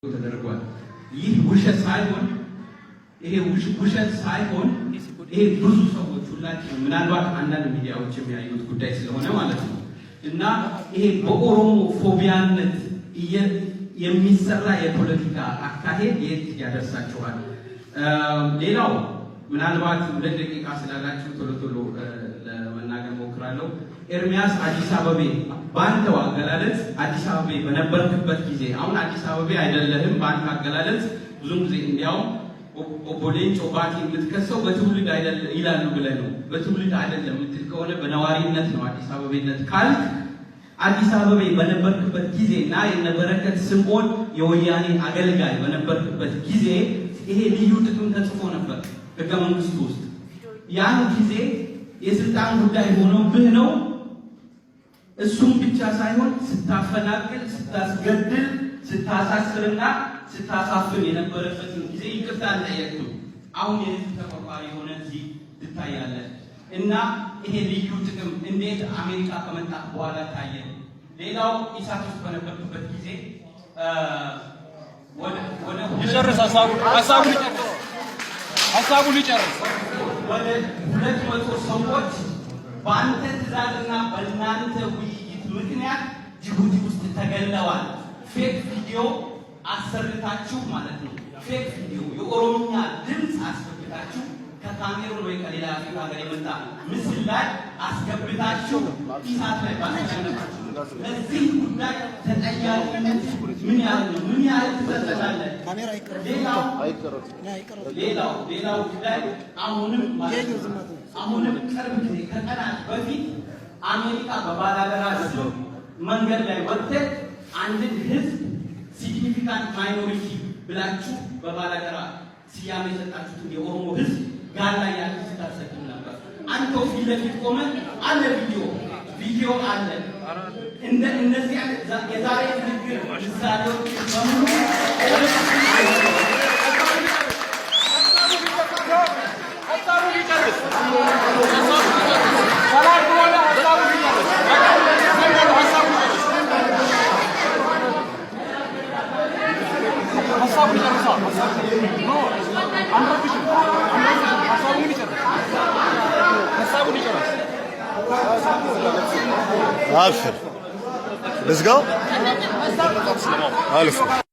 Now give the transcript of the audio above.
ተደርጓል። ይህ ውሸት ሳይሆን፣ ይሄ ውሸት ሳይሆን፣ ይሄ ብዙ ሰዎች፣ ሁላችን፣ ምናልባት አንዳንድ ሚዲያዎች የሚያዩት ጉዳይ ስለሆነ ማለት ነው። እና ይሄ በኦሮሞ phobia ነት የሚሰራ የፖለቲካ አካሄድ የት ያደርሳችኋል? ሌላው ምናልባት 2 ደቂቃ ስላላችሁ ቶሎ ቶሎ ለመናገር ሞክራለሁ። ኤርሚያስ፣ አዲስ አበቤ፣ በአንተው አገላለጽ አዲስ አበቤ በነበርክበት ጊዜ፣ አሁን አዲስ አበቤ አይደለህም። በአንተ አገላለጽ ብዙም ጊዜ እንዲያውም ኦቦ ሌንጮ ባቲ የምትከሰው በትውልድ አይደለም ይላሉ ብለህ ነው። በትውልድ አይደለም የምትል ከሆነ በነዋሪነት ነው አዲስ አበቤነት ካልክ፣ አዲስ አበቤ በነበርክበት ጊዜ እና የነበረከት ስምዖን የወያኔ አገልጋይ በነበርክበት ጊዜ ይሄ ልዩ ጥቅም ተጽፎ ነበር ህገ መንግስቱ ውስጥ። ያን ጊዜ የስልጣን ጉዳይ ሆኖብህ ነው። እሱም ብቻ ሳይሆን ስታፈናቅል፣ ስታስገድል፣ ስታሳስርና ስታሳፍን የነበረበትን ጊዜ ይቅርታ አልጠየቅም። አሁን የህዝብ ተቆርቋሪ የሆነ እዚህ ትታያለህ። እና ይሄ ልዩ ጥቅም እንዴት አሜሪካ ከመጣ በኋላ ታየ? ሌላው ኢሳት ውስጥ በነበርክበት ጊዜ ወደ ይጨርስ፣ ሀሳቡን ይጨርስ፣ ሀሳቡን ይጨርስ። ወደ 200 ሰዎች በአንተ ትዕዛዝና በእናንተ ውይይት ምክንያት ጅቡቲ ውስጥ ተገለዋል። Fake ቪዲዮ አሰርታችሁ ማለት ነው። Fake ቪዲዮ የኦሮምኛ ድምፅ አስገብታችሁ፣ ከካሜሩን ወይ ከሌላ አፍሪካ ሀገር የመጣ ምስል ላይ አስገብታችሁ ኢሳት ላይ ባስጨነቃችሁ፣ ለዚህ ጉዳይ ተጠያቂነት ምን ያህል ነው? ምን ያህል ትጸጸታለህ? ሌላው ጉዳይ አሁንም ማለት ነው፣ አሁንም ቅርብ ጊዜ ከቀናት በፊት አሜሪካ በባላደራ ስም መንገድ ላይ ወጥተህ አንድን ህዝብ significant minority ብላችሁ በባላደራ ስያሜ የሰጣችሁትን የኦሮሞ ህዝብ ጋላ ያለ ስታሰድብ ነበር። አንተው ፊት ለፊት ቆመህ አለ፣ ቪዲዮ አለ። እንደ እነዚህ የዛሬ ንግግር ምሳሌዎች በሙሉ ሀሳቡን ይጨርስ። ሰላም ከሆነ ሀሳቡን ይጨርስ። ሀሳቡን ይጨርስ። ሀሳቡን ይጨርሳ። No፣ አንረብሽም፣ አንረብሽም። ሀሳቡን ይጨርስ። ሀሳቡን ይጨርስ። አብሽር። Let's go. አልፍ።